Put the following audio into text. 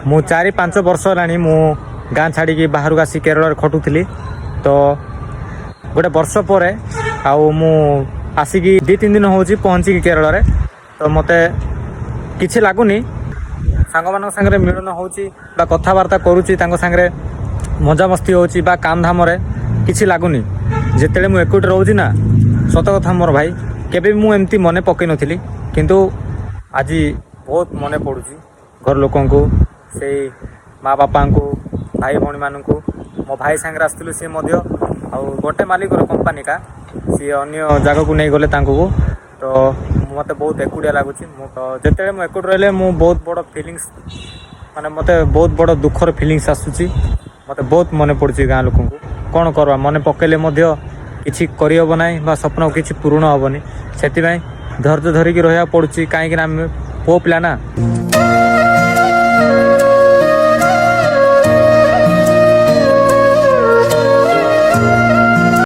ମୁଁ 4-5 ବର୍ଷ ହେଲାଣି ମୁଁ ଗାଁ ଛାଡ଼ିକି ବାହାରକୁ ଆସି କେରଳରେ ଖଟୁଥିଲି। ତ ଗୋଟେ ବର୍ଷ ପରେ ଆଉ ମୁଁ ଆସିକି 2-3 ଦିନ ହେଉଛି ପହଞ୍ଚିକି କେରଳରେ। ତ ମୋତେ କିଛି ଲାଗୁନି। ସାଙ୍ଗମାନଙ୍କ ସାଙ୍ଗରେ ମିଳନ ହେଉଛି ବା କଥାବାର୍ତ୍ତା କରୁଛି, ତାଙ୍କ ସାଙ୍ଗରେ ମଜାମସ୍ତି ହେଉଛି ବା କାମ ଧାମରେ କିଛି ଲାଗୁନି। ଯେତେବେଳେ ମୁଁ ଏକୁଟି ରହୁଛି ନା, ସତ କଥା ମୋର ଭାଇ, କେବେ ବି ମୁଁ ଏମିତି ମନେ ପକେଇ ନଥିଲି, କିନ୍ତୁ ଆଜି ବହୁତ ମନେ ପଡ଼ୁଛି ଘର ଲୋକଙ୍କୁ, ସେଇ ମା ବାପାଙ୍କୁ, ଭାଇ ଭଉଣୀମାନଙ୍କୁ। ମୋ ଭାଇ ସାଙ୍ଗରେ ଆସିଥିଲୁ, ସିଏ ମଧ୍ୟ ଆଉ ଗୋଟେ ମାଲିକର କମ୍ପାନୀକା, ସିଏ ଅନ୍ୟ ଜାଗାକୁ ନେଇଗଲେ ତାଙ୍କୁ। ତ ମୋତେ ବହୁତ ଏକୁଟିଆ ଲାଗୁଛି। ମୁଁ ତ ଯେତେବେଳେ ମୁଁ ଏକୁଟି ରହିଲେ ମୁଁ ବହୁତ ବଡ଼ ଫିଲିଙ୍ଗସ୍, ମାନେ ମୋତେ ବହୁତ ବଡ଼ ଦୁଃଖର ଫିଲିଙ୍ଗସ୍ ଆସୁଛି। ମୋତେ ବହୁତ ମନେ ପଡ଼ୁଛି ଗାଁ ଲୋକଙ୍କୁ। କ'ଣ କରିବା, ମନେ ପକେଇଲେ ମଧ୍ୟ କିଛି କରିହେବ ନାହିଁ ବା ସ୍ୱପ୍ନ କିଛି ପୂରଣ ହେବନି। ସେଥିପାଇଁ ଧୈର୍ଯ୍ୟ ଧରିକି ରହିବାକୁ ପଡ଼ୁଛି, କାହିଁକିନା ଆମେ ପୁଅ ପିଲା ନା।